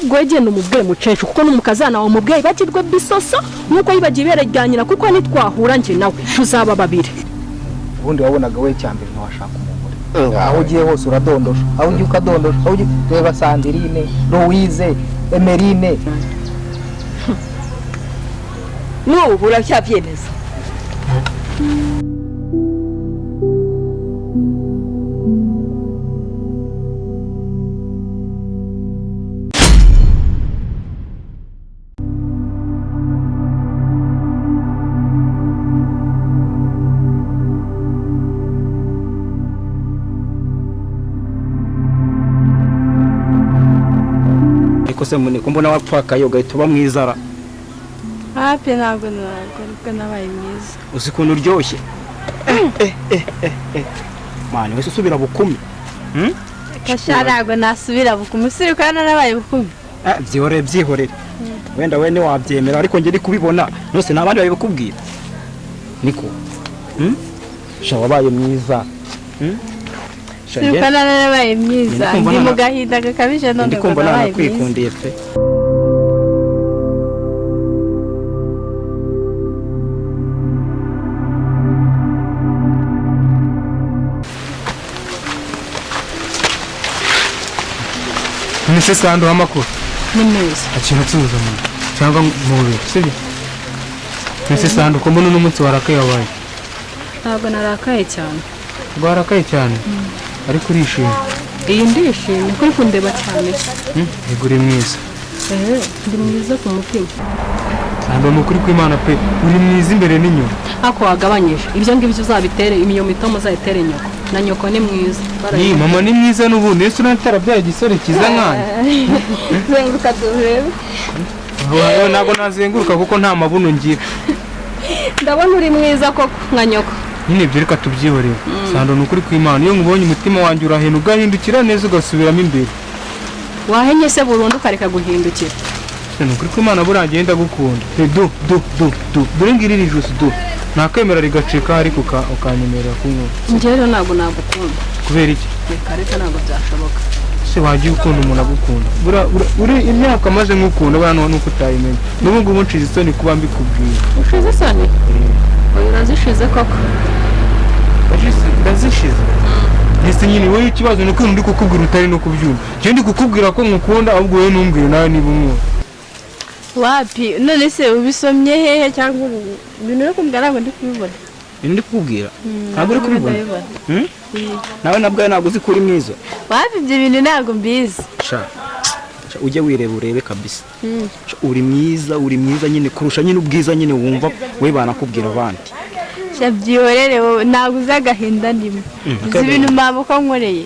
Ahubwo genda umubwire mukecuru, kuko n'umukazana wawe umubwire bagirwe bisoso nk'uko yibagiwe ibere rya nyina, kuko nitwahura njye nawe tuzaba babiri. Ubundi wabonaga we cyambere ntiwashaka umugore. Aho ugiye hose uradondosha, aho ugiye ukadondosha, aho ugiye reba Sandrine, Louise, Emerine. N'ubu uracyabyemeza? Ariko se muneko mbona wapfakaye ugahita uba mwiza ra? Hapi ntabwo ntabwo nabaye mwiza. Uzi ukuntu uryoshye? Mani wese usubira bukumi. Kasha ntabwo nasubira bukumi, usubira narabaye bukumi. Byihorere byihorere. Wenda we ntiwabyemera ariko njye ndi kubibona. Nose nta bandi babikubwira. Niko. Sha wabaye mwiza. Sirukana narabaye mwiza. Ndi mu gahinda gakabije none ndi kumva nanakwikundiye pe. Nise sando amakuru. Ni meza. Akintu tsuza mu cyangwa mu sibyo? Nise sando ko mbona n'umunsi warakaye wabaye. Ntabwo narakaye cyane. Rwarakaye cyane. Ariko urishimye. Iyi ndishimye kuri kundeba cyane. Yego uri mwiza. Ndi mwiza ku mutima. Sando ni ukuri kw'Imana pe, uri mwiza imbere n'inyuma. Ako wagabanyije ibyo ngibyo uzabitere imiyo mitomo uzayitere nyoko. Na nyoko ni mwiza. Ni mama ni mwiza n'ubundi Yesu ntarabyaye igisore cyiza nkanjye. Zenguruka durebe. Ntabwo nazenguruka kuko nta mabuno ngira. Ndabona uri mwiza koko nka nyoko. Nyine ibyo reka tubyihorere. Sando ni ukuri kw'Imana iyo nkubonye umutima wanjye urahena ugahindukira neza ugasubiramo imbere. Wahenye se burundu ukareka guhindukira. Ni ukuri kw'Imana burangiye ndagukunda. Du du du du dore ngiri iri josi du. Nakwemera rigacika ariko ukanyemerera kunkunda. Njye rero ntabwo nagukunda. Kubera iki? Reka reka ntabwo byashoboka. Se wagiye ukunda umuntu agukunda. Uri imyaka maze nkukunda bana nuko utayimenya. N'ubu ngubu nshize isoni kuba mbikubwiye. Ushize isoni? Oya urazishize koko. Ndazishize. Ese nyine wowe ikibazo ni uko ndi kukubwira utari no kubyumva. Njye ndi kukubwira ko nkukunda ahubwo wowe ntumbwire nawe niba unkunda. Wapi none se ubisomye hehe cyangwa ibintu uri kumbwira ntabwo ndi kubibona. Ibintu ndi kukubwira ntabwo uri kubibona. Nawe nabwo ntabwo uzi ko uri mwiza. Wapi ibyo bintu ntabwo mbizi. Sha ujye wireba urebe kabisa. Uri mwiza, uri mwiza nyine kurusha nyine ubwiza nyine wumva we banakubwira abandi. Sha byihorere wowe ntabwo uzi agahinda ndimo. Uzi ibintu mama uko nkoreye.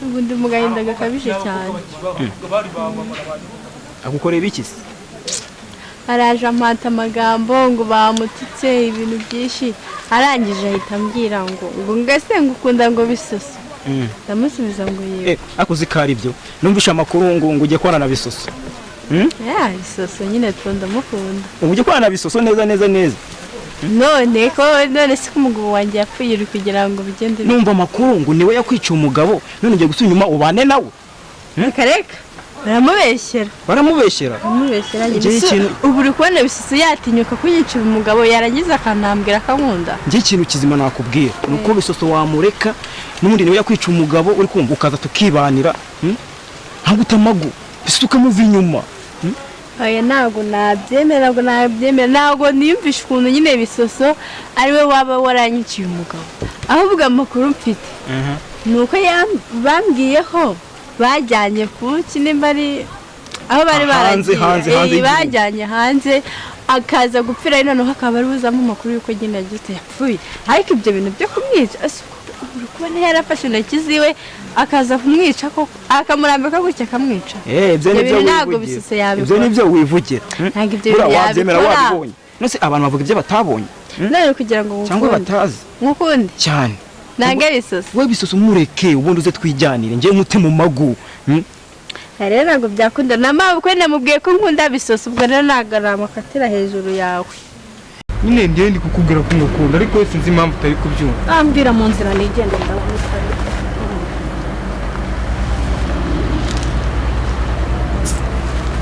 Ubu ndi mu gahinda gakabije cyane. Agukorera iki se? Araje ampata amagambo ngo bamututse ibintu byinshi, arangije ahita ambwira ngo ngo ngase ngukunda ngo bisoso. Ndamusubiza ngo yego. Ako zikari ibyo. Numvisha amakuru ngo ngo ujye kwana na bisoso. Ya bisoso nyine two ndamukunda. Ujye kwana na bisoso neza neza neza. None ko none se umugabo wanjye yapfuye uri kugira ngo bigende. Numva amakuru ngo niwe yakwica umugabo none ngiye gusubira inyuma ubane nawe. Reka reka. Baramubeshyera. Baramubeshyera. Baramubeshyera nyine. Ubu uri kubona bisoso yatinyuka kunyicira umugabo yarangiza akanambwira akankunda. Njye ikintu kizima nakubwira nuko bisoso wamureka n'ubundi niwe yakwica umugabo uri kumva ukaza tukibanira. Ntabwo utamagu bisoso ukamuva inyuma. Oya ntabwo nabyemera, ntabwo nabyemera, ntabwo niyumvisha ukuntu nyine bisoso ari we waba waranyiciye umugabo. Ahubwo amakuru mfite nuko bambwiyeho bajyanye ku kinimba ari aho bari baragiye bajyanye hanze akaza gupfira noneho akaba ari buzamo amakuru yuko nyine yagize yapfuye. Ariko ibyo bintu byo kumwica uri kubona yarafashe intoki ziwe akaza kumwica koko akamurambika gutya akamwica. Ibyo nibyo wivugira. Ibyo nibyo wivugira. Ntabwo ibyo bintu wabyemera wabibonye. None abantu bavuga ibyo batabonye. None kugira ngo cyangwa batazi. Nkukunde cyane. Nange bisoso. We bisoso mureke ubundi uze twijyanire ngiye nkute mu magu. Rero ntabwo byakunda na mabukwe namubwiye ko nkunda bisoso ubwo rero nagaramukatira hejuru yawe. Nyine ndiye ndi kukubwira ko ngukunda ariko sinzi impamvu utari kubyumva. Ambwira mu nzira nigende ndabona.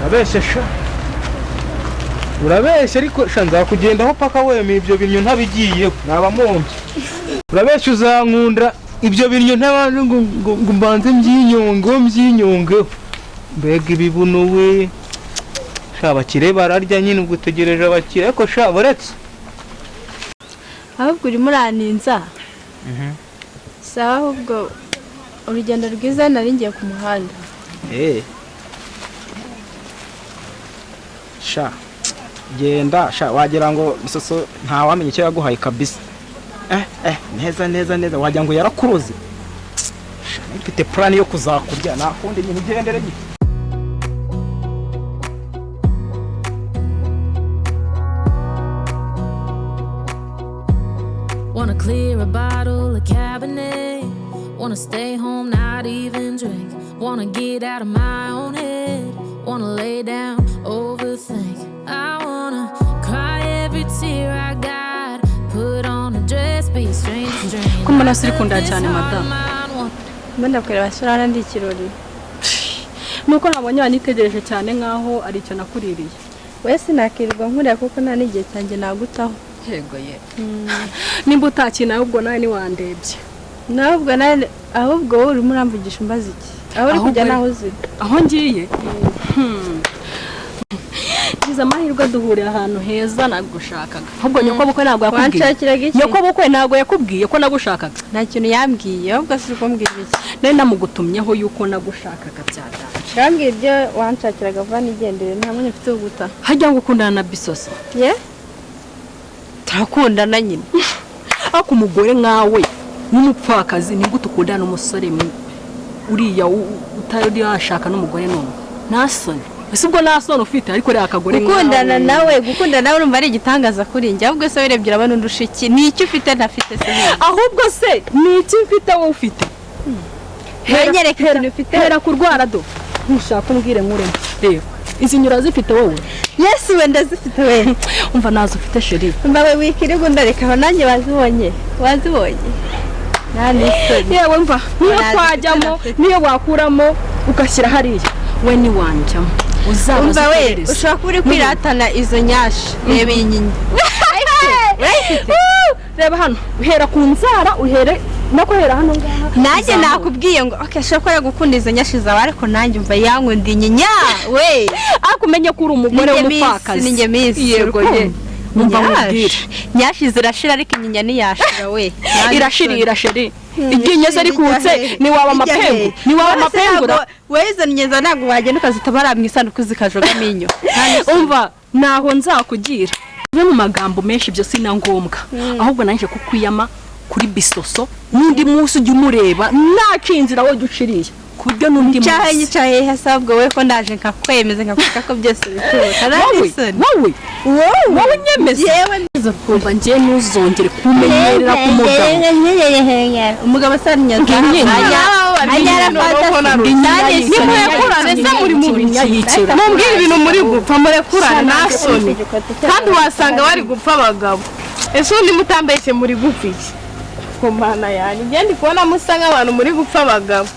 Urabeshya sha, urabeshya ariko sha nzakugendaho paka wemeye ibyo bintu ntabigiyeho naba mumbye. Urabeshya uzankunda ibyo bintu ntabanje ngo mbanze mby'inyongo mby'inyongeho. Mbega ibibuno we sha, abakire bararya nyine, ubwo utegereje abakire ariko sha buretse. Ahubwo urimo uraninza. Sawa, ahubwo urugendo rwiza, nari ngiye ku muhanda. Eh. Sha. Genda sha, wagira ngo Bisoso ntawamenya icyo yaguhaye kabisa. Eh eh, neza neza neza, wagira ngo yarakuroze. Sha, mfite plan yo kuzakurya nakundi nyine, igendere nyine. Wanna clear a bottle of Cabernet. Wanna stay home, not even drink. Wanna get out of my own head. Wanna lay down, overthink. I wanna cry every tear I got. Put on a dress, be a stranger, stranger. Ko mbona siri kunda cyane, madamu? Mbona kureba sura ndi ikirori. Nuko nabonye wanitegereje cyane nkaho ari icyo nakuririye. We, sinakirirwa nkureba kuko nta n'igihe cyanjye nagutaho. Yego ye, nimba utakina ubwo nawe ntiwandebye. Nahubwo nawe, ahubwo wowe urimo uramvugisha umbaza iki? Aho uri kujya Ahubwo- naho uzi? Aho ngiye, ngize amahirwe duhurira ahantu heza nagushakaga. Ahubwo nyoko bukwe ntabwo yakubwiye? Wanshakiraga iki? Nyoko bukwe ntabwo yakubwiye ko nagushakaga? Nta kintu yambwiye, ahubwo si kumbwira iki? Nari namugutumyeho yuko nagushakaga byadanje. Yambwiye ibyo wanshakiraga vuba, nigendere, nta mwanya mfite wo guta. Hajya ngo ukundana na Bisoso? Ye, turakundana nyine. Ariko umugore nkawe w'umupfakazi, ni gute ukundana n'umusore uriya utari washaka n'umugore n'umwe? Nta soni? Ese ubwo nta soni ufite? Ariko reba akagore nkawe. Gukundana nawe, gukundana nawe urumva ari igitangaza kuri njye? Ahubwo se wirebye urabona undusha iki? Ni icyo ufite ntafite se? Ahubwo se ni iki mfite wowe ufite? Nanyereka ikintu ufite. Hera kurwara do, ntushaka umbwire nkuremo. Reba izi nyura zifite wowe. Yesu we, ndazifite we. Umva, nazo ufite, chérie. Mba we, wikirirwa undareka aho, nanjye wazibonye, wazibonye, nta n'isoni. Yewe mva, niyo Nazo twajyamo, ufite. niyo wakuramo ugashyira hariya, we ntiwanjyamo, uzaba Umva we, uzikohereza. ushobora kuba uri kwiratana izo nyashi. Reba iyi nyinya, urayifite? Reba hano, uhera ku nzara, uhere no guhera hano ngaha. Nanjye Uzamuke. nakubwiye ngo okay, ashobora kuba yagukunda izo nyashi zawe, ariko nanjye umva yankunda inyinya we. Ariko umenye ko uri umugore Ninjye miss, w'umupfakazi. ninjye miss. Yego ye, umva nkubwire. Nyashi zirashira, ariko inyinya ntiyashira we. Irashirira, chérie, iryinyo se rikutse ntiwaba amapengu, ntiwaba amapengura. We, izo nyinya ntabwo wagenda ukazitabara mu isanduku zikajogamo inyo. Umva, ntaho nzakugira ube mu magambo menshi, ibyo si na ngombwa. Ahubwo nanjye kukwiyama kuri Bisoso, n'undi munsi ujya umureba ntacinzira wowe ujya uciriye ku buryo n'undi Cyahe munsi. nyicaye hasabwa we ko ndaje nkakwemeza, nkakwereka ko byose bishoboka. Wowe, wowe, wowe unyemeza? Yewe. Umva, njye ntuzongere kumenyerera ku mugabo. Umugabo asa nyaza Nimurekurane se, muri mu biki? Mumbwire ibintu muri gupfa, murekurane, nta soni. Kandi wasanga bari gupfa abagabo. Ese undi mutambeshye, muri gupfa iki? Ku Mana yanjye, njye ndi kubona musa nk'abantu muri gupfa abagabo.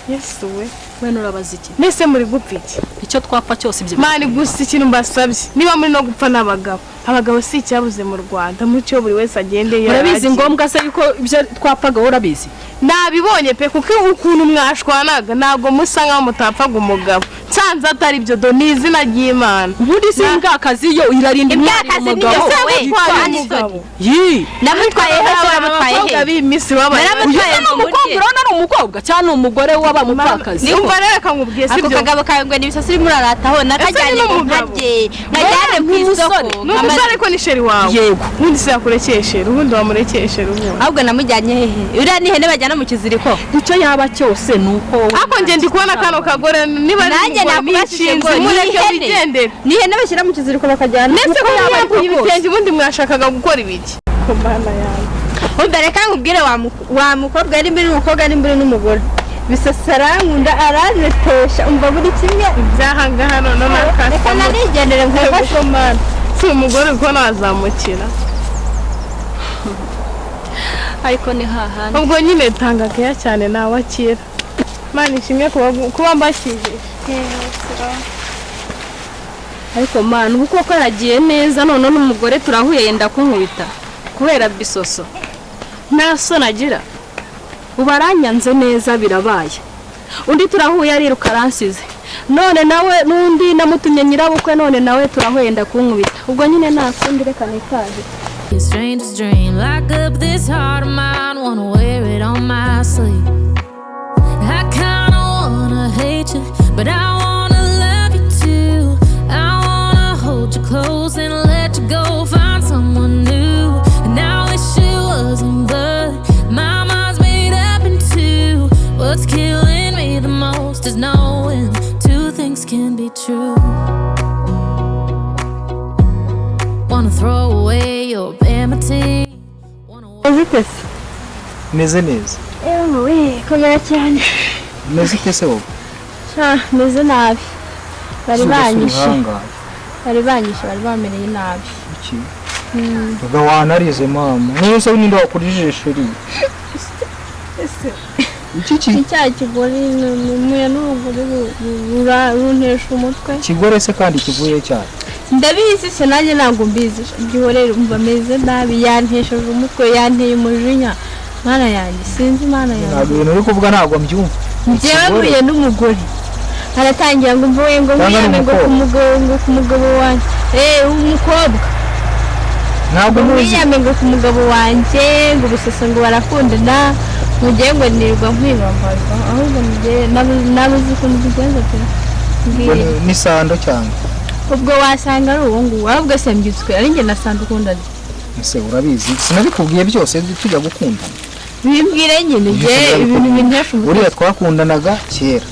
Yesu we! We, nurabaza iki? Mbese muri gupfa iki? Icyo twapfa cyose ibyo Mani, gusa ikintu mbasabye, niba muri no gupfa n'abagabo, abagabo si icyabuze mu Rwanda, mucyo buri wese agende Urabizi yaragiye. ngombwa se yuko ibyo twapfaga wowe urabizi? Nabibonye pe, kuko ukuntu mwashwanaga ntabwo musa nk'aho mutapfaga umugabo. Nsanze atari byo do, ni izina ry'Imana. Ubundi si imbwakazi yo irarinda imyarira Imbwakazi umugabo. niyo se we. Gutwara Kandi umugabo. Yi. Namutwaye he se? Namutwaye Abakobwa he? b'iyi minsi babaye Naramutwaye Uyu ni ngo umukobwa? murye. Urabona ari umukobwa cyangwa ni umugore w'aba mupfakazi? Umva rero, reka nkubwiye, Ako sibyo? kagabo kawe ngo ni ibisasi urimo urarataho, nakajyanye ni ngo umugabo. nkarye, nkajyane ku isoko. Ni umusore, ariko ni chéri wawe? Yego. Ubundi se yakurekeye chéri? Ubundi wamurekeye chéri ubundi? Ahubwo namujyanye hehe? Uriya ni ihene bajyana mu kiziriko? Icyo yaba cyose ni uko wowe Ariko njye ndi kubona kano kagore niba ari Nanjye umugore nakubajije ngo nishinze, ni mureke ihene? wigendere. Ni ihene bashyira mu kiziriko bakajyana? Ndetse ko Uko yaba mwiyambuye ariko kose. ibitenge, ubundi mwashakaga gukora ibiki? Ku Mana yawe! Umva, reka nkubwire, wa mukobwa, nimba uri umukobwa, nimba uri n'umugore, Bisasa arankunda, arantetesha, umva buri kimwe. Ibyahangaha noneho Reka nakasamo. nanigendere nkufashe. Si umugore uri kubona wazamukira. Ariko ni hahandi. Ubwo nyine tanga keya cyane, nawe akira. Mana ishimwe kuba mbakijije. Ariko mana, ubu koko yagiye neza, none n'umugore turahuye yenda kunkubita kubera Bisoso. Nta soni agira, ubu aranyanze neza birabaye. Undi turahuye ariruka aransize, none nawe n'undi namutumye nyirabukwe, none nawe turahuye yenda kunkubita. Ubwo nyine nta kundi, reka nitahe. A stranger's dream, lock up this heart of mine, wanna wear it on my sleeve. I kinda wanna hate you, but I wanna love you too. I wanna hold you close and let you go, find someone new. And I wish it wasn't, but my mind's made up in two. What's killing me the most is knowing two things can be true. Wanna throw away your vanity. Wanna Ute se? Meze neza. Ewe, komera cyane. Meze ute se wowe? Sha, meze nabi, bari Suba banyishe. uruhangaye. Bari banyishe, bari bamereye nabi. Iki Vuga wanarize mama, niyo se ninde wakurijije chérie? Iki ki Icyaha kigore muya n'urugore runtesha umutwe. Kigore se kandi kivuye cyane? Ndabizi se, nanjye ntabwo mbizi, byihorere. Umva, meze nabi, yantesheje umutwe, yanteye umujinya, mana yanjye, sinzi, mana Ntabwo yanjye. ibintu uri kuvuga ntabwo mbyumva. Njyewe Ikigore? mpuye n'umugore aratangira ngo mvuye ngo Cyangwa ni mwiyame ngo ku umukobwa? mugabo, ngo ku mugabo wanjye, umukobwa. Ntabwo Ngo muzi. mwiyame ngo ku mugabo wanjye, ngo Bisoso ngo barakundana, mugiye ngo nirirwa nkwibambaza, ahubwo mugiye nabuze ukuntu bigenza pe. Ubwo Mbwira. ni Sando cyangwa? Ubwo wasanga ari uwo nguwo, ahubwo se mbyutswe ari njye na Sando ukundana? Ese urabizi, sinabikubwiye byose tujya gukundana? Bimbwire nyine, njye ibintu bintesha umutwe. Uriya twakundanaga kera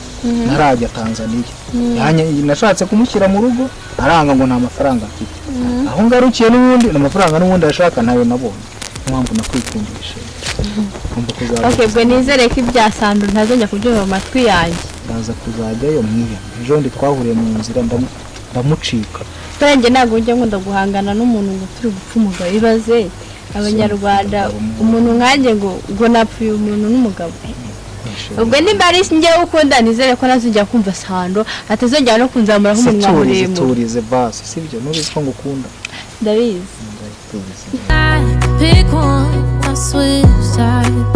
ntarajya Tanzania. Nashatse kumushyira mu rugo aranga ngo nta mafaranga mfite. Aho ngarukiye n'ubundi ni amafaranga n'ubundi ashaka, ntayo nabonye. Niyo mpamvu nakwikundisha, ngomba kuzajya. Okay, ubwo nizere ko ibya Sando ntazajya kubyumva mu matwi yanjye. Ndaza kuzajyayo mwiyame. Ejo bundi twahuriye mu nzira ndamucika. Kubera njye ntabwo njya nkunda guhangana n'umuntu ngo turi gupfa umugabo. Ibaze abanyarwanda, umuntu nkanjye ngo napfuye umuntu n'umugabo. Ubwo nimba ari njyewe ukunda, nizere ko ntazongera kumva Sando, atazongera no kunzamuraho Se umunwa turize. muremure. Turize basi, sibyo? Nubizi ko ngukunda. Ndabizi. Turize. I pick one, I switch sides.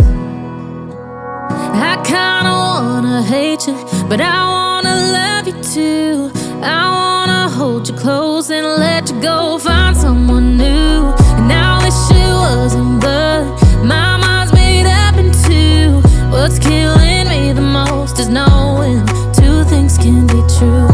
I kinda wanna hate you, but I wanna love you too. I wanna hold you close and let you go, find someone new. And I wish it wasn't, but my mind's made up in two. What's killing me the most is knowing two things can be true.